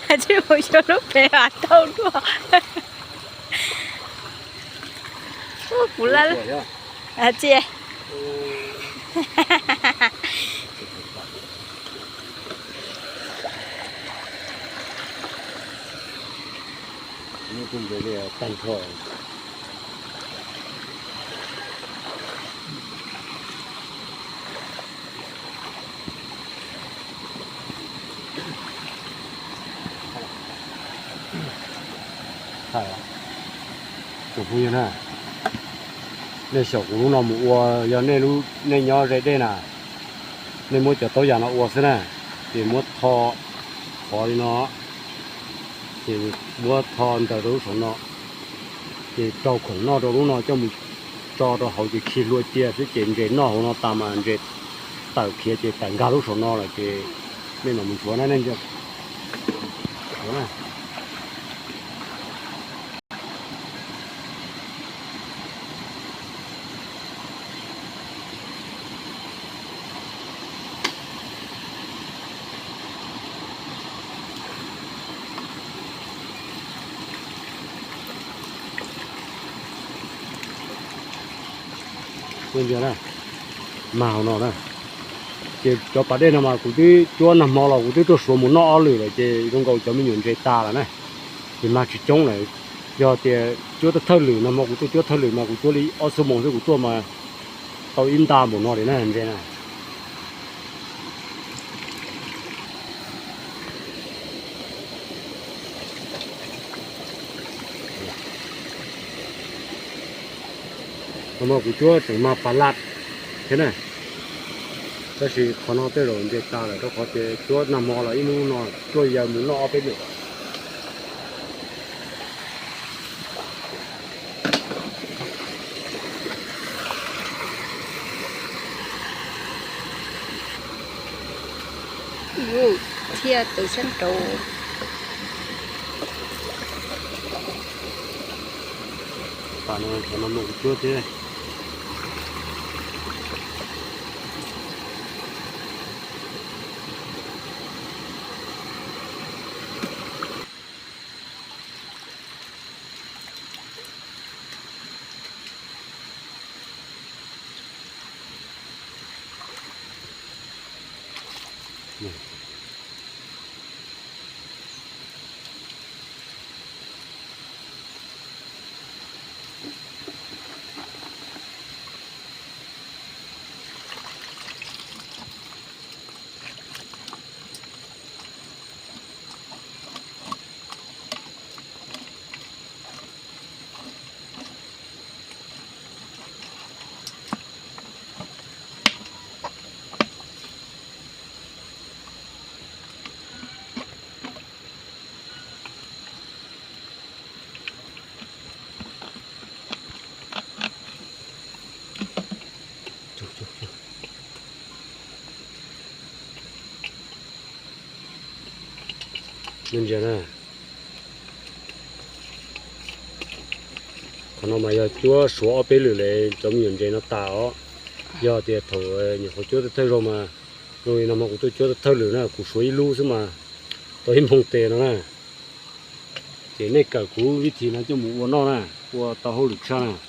Tsis mus xyuas lub pem vam tau dua. Kuv la txi. Tsoom phooj ywg na, nej xyaum kuv lub no mus ua, yog nej nyob ze dej na, nej muab cov taub yas no ua xwb na, ces muab tho qhov li no, ces muab tho ntaws rau lub saum no, ces rau khoom noj rau lub no coj mus tso rau hauv ces khi hlua cia xwb ces ntses noj hauv no tas mas ntses tawm khiav ces tawm nkag lub saum no lawm ces nej mam mus nchuav na nej. Mag hauv no na, ces cov pas dej no mas kuv twb cuab nag hmo los kuv twb tuaj suav mus noj ob lwm lawm ces zoo nkaus cov me nyuam ntses tas lawm na, ces mag tsis coob lawm. Yog tias cuab thawj lwm, nag hmo kuv tuaj cuab thawj lwm mas kuv cuab li ob xuab moos xwb kuv tuaj mas tau ib nta npaum no li na ntses na. Nag hmo kuv cuab tseem mag pas laj thiab na, tab sis qhov no tej zaum ntses tas lawm rau qhov tias cuab nag hmo los ib hnub no tuaj yaws mus noj ob peb lwm. Thiaj tus sab nraud. Pas no thaum no muaj kuv cuab thiab. Qhov no mas yog cuab suav ob peb lwm lawm cov me nyuam ntses no tas os. Yog tias thaum nyuam qhuav cuab thawj zaug mas, zoo li no mas kuv tuaj cuab thawj lwm na kuv suav ib lub xwb mas tau ib moog tes no na. Ces nej kawm kuv vib thim no coj mus ua noj na, ua tau hauj lwm tshaj na.